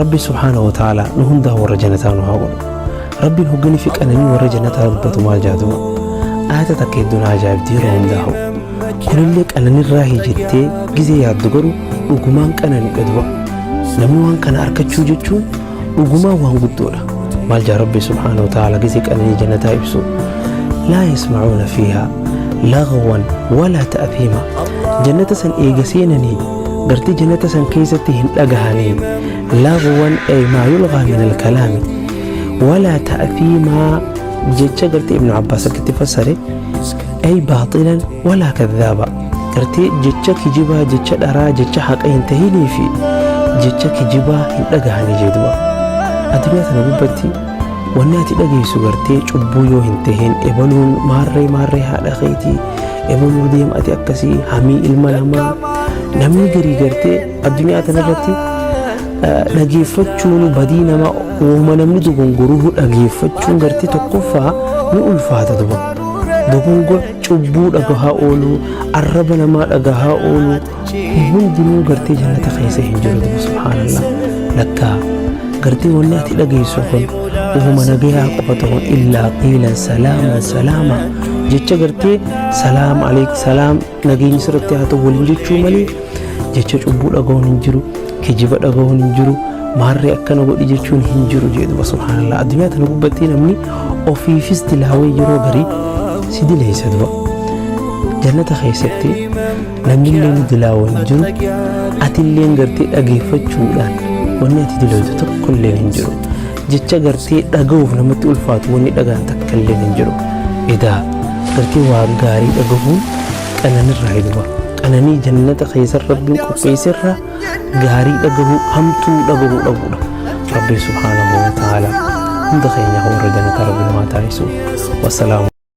Rabbi subhaanahu wa ta'ala nu hundaa warra jannataa nu haa godhu. Rabbiin hogganii fi qananii warra jannataa dubbatu maal jaatu? Aayata takka hedduu na ajaa'ibdi yeroo hundaa'u. Kunillee qananirraa jettee gizee yaaddu garuu dhugumaan qananiidha duba. Namni waan kana arkachuu jechuun dhugumaan waan guddoodha. Maal jaa Rabbi subhaanahu wa ta'ala gizee qananii jannataa ibsu? Laa yasma'uuna fiihaa lagwan walaa ta'athiima. Jannata san eega seenanii gartee jannata san keessatti hin dhagahanii lagwan ay maa yulgaa min alkalaami walaa ta'athiimaa jecha gartee Ibnu Abbaas akkitti fassare ay baaxilan walaa kadhaaba gartee jecha kijibaa, jecha dharaa, jecha haqa hin tahinii fi jecha kijibaa hin dhagahanii jee duba. Addunyaa tana gubbatti wanni ati dhageessu gartee cubbuu yoo hin tahin, ebaluun maarree maarree haadha keetii, ebaluu deem ati akkasii, hamii ilma namaa, namni garii gartee addunyaa tana irratti dhageeffachuun badii nama uuma, namni dogongoruu dhageeffachuun gartee tokkoffaa ni ulfaata duba. Dogongora cubbuu dhagahaa ooluu, arraba namaa dhagahaa ooluu, hundinuu gartee jannata keessa hin jiru duba. Subhaanallah, lakkaa gartee wanni ati dhageessu kun uuma nagayaa qofa ta'uun illaa qiilan salaaman salaama, jecha gartee salaam aleek salaam, nageenyi sirratti haa ta'u waliin jechuu malee jecha cubbuu dhagahuun hin jiru, kijiba dhagahuun hin jiru, maarree akkana godhi jechuun hin jiru jee duba. Subhaanallah, addunyaa tana gubbattii namni ofiifis dilaawee yeroo garii si dileessa duba. Jannata keessatti namni illee ni dilaawu hin jiru, atilleen gartee dhageeffachuudhaan wanni ati diloytu tokko illee hin jiru, jecha gartee dhagahuuf namatti ulfaatu wanni dhagaan takka illee hin jiru. Edaa gartee waan gaarii dhagahuun qananirraa duba, qananii jannata keessa Rabbiin qopheesserraa gaarii dhagahuu hamtuu dhagahuu dhabuudha. Rabbi subhaanahu wa ta'ala hunda keenya warra jannata Rabbi nu haa taasisu. Wassalaamu.